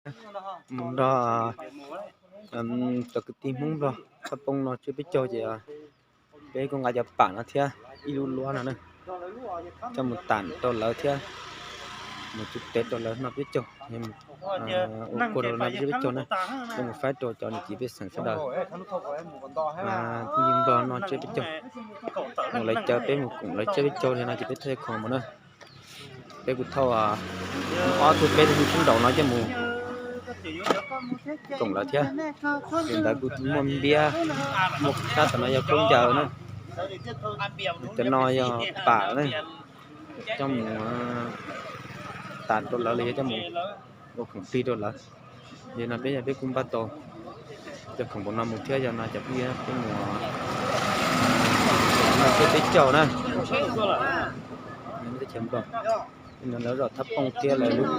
Mus nrog cov kwv tij Hmoob Nplog thaj poob no tsiab peb caug ces peb kuj nqa cov pam no thiab ib lub luab no na, coj mus tam rau lawv thiab mus txug tev rau lawv noj peb caug, ua kua rau lawv noj tsiab peb caug na, coj mus faib rau cov niam txiv pej xeem sawv daws. Phooj ywg Nplog noj tsiab peb caug, mus lawv caw peb mus koom lawv tsiab peb caug li no ces peb thauj khoom mus na. Peb kuj thauj ob tug peb tug sib nraus no coj mus koom lawv thiab. Ces ntawd kuj muaj npiab, muaj sab tom no yog khaub ncaws na, cov no yog pam na, coj mus tas rau lawv los yog coj mus ua khoom plig rau lawv. Yog no peb yog peb kuj npaj tau cov khoom npaum no mus thiab, yog no cov phooj ywg peb mus noj tsiab peb caug na. Lawv zos Thab Pooj thiab lawv lub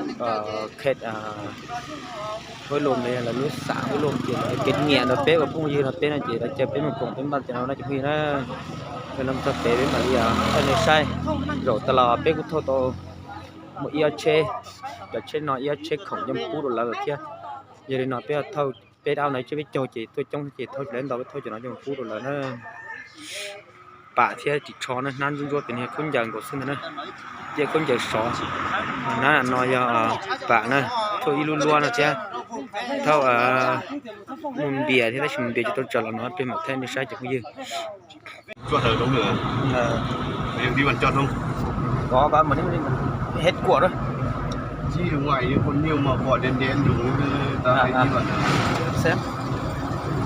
khet Huab Loos, lawv lub xav Huab Loos ces lawv kev nyiam rau peb ua phooj ywg no peb no ces lawv caw peb mus koom peb npaj cov no no cov phooj ywg na. Yog no txog pem peb mam li thaij nej saib, zaum tas los peb kuj thauj tau muaj ib ob tsheb, cov tsheb no ib ob tsheb khoom coj mus pub rau lawv lawm thiab. Yog li no peb thauj peb dab no tsiab peb caug ces tuaj coob ces thauj tsis tau ntau, peb thauj cov no coj mus pub rau lawv na. Pam thiab ris tsho na, hnab ntsuab ntsuab pem no khaub ncaws nkaus xwb ntag na, thiab khaub ncaws sov. Hnab no yog pam na, thauj ib lub luab no thiab, thauj mus npias thiab, tab sis mus npias tsis tau tsawg los no peb mam thaij nej saib cov phooj ywg. Có ba mà hết của đó.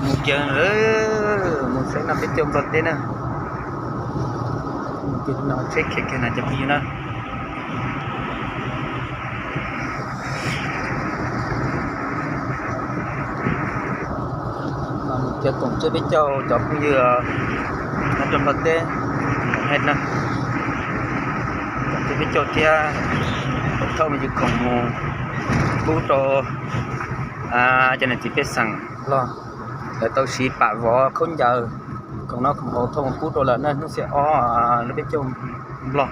Mus kiag, mus saib noj peb caug Nplog teb na. Mus kiag no tsheb khiav kiag na cov phooj ywg na. Mus kiag koom tsiab peb caug cov phooj ywg nyob rau Nplog teb, hej na, koom tsiab peb caug thiab thauj me ntsis khoom mus pub rau cov niam txiv pej xeem Nplog. Lawv tau siv pam vov khaub ncaws, khoom noj khoom haus thauj mus pub rau lawv na, hnub xiab ob lub peb caug Nplog.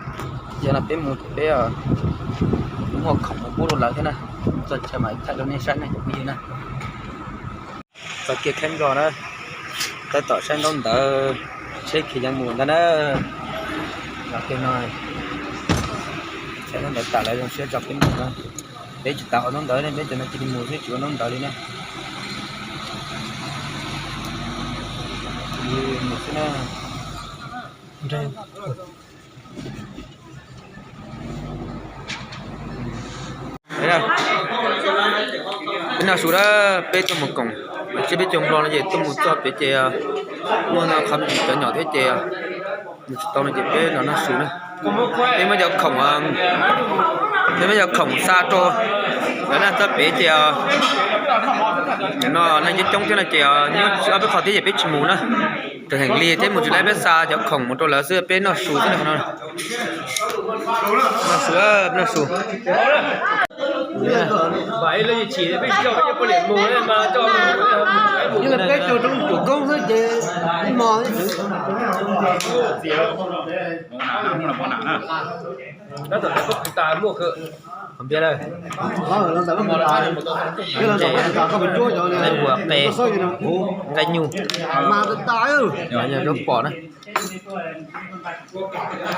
Yog no peb mus ces peb muaj khoom mus pub rau lawv thiab na. Txog chaw mam thaij rau nej saib na cov phooj ywg na. Txog kiag Kheeb Nplog na, tab tom saib ntaub ntawv, tsheb khiav yeej mus ntag na. Los kiag no, saib ntaub ntawv tas lawv zoo siab tso peb mus na. Peb tsis tas ua ntaub ntawv ne, peb cov no cia li mus xwb tsis ua ntaub ntawv li na. Mus xwb na. Peb noj su na, peb tuaj mus koom tsiab peb caug Nplog no ces tuaj mus txog pem ces muaj qhov me ntsis cov nyom thiab ces mus tsis tau no ces peb los noj su na. Peb muab cov khoom, peb muab cov khoom xa rau lawv na, txog pem ces no neeg coob coob thiab no ces nyob ob peb qho thiab ces peb tsis mus na. Raws heev li thiab mus tsis laib, peb xa cov khoom mus rau lawv xwb, peb noj su xwb no. Noj su, noj su. Qhov npiab na, nqaij nyuj, zaub pom na.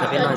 Peb no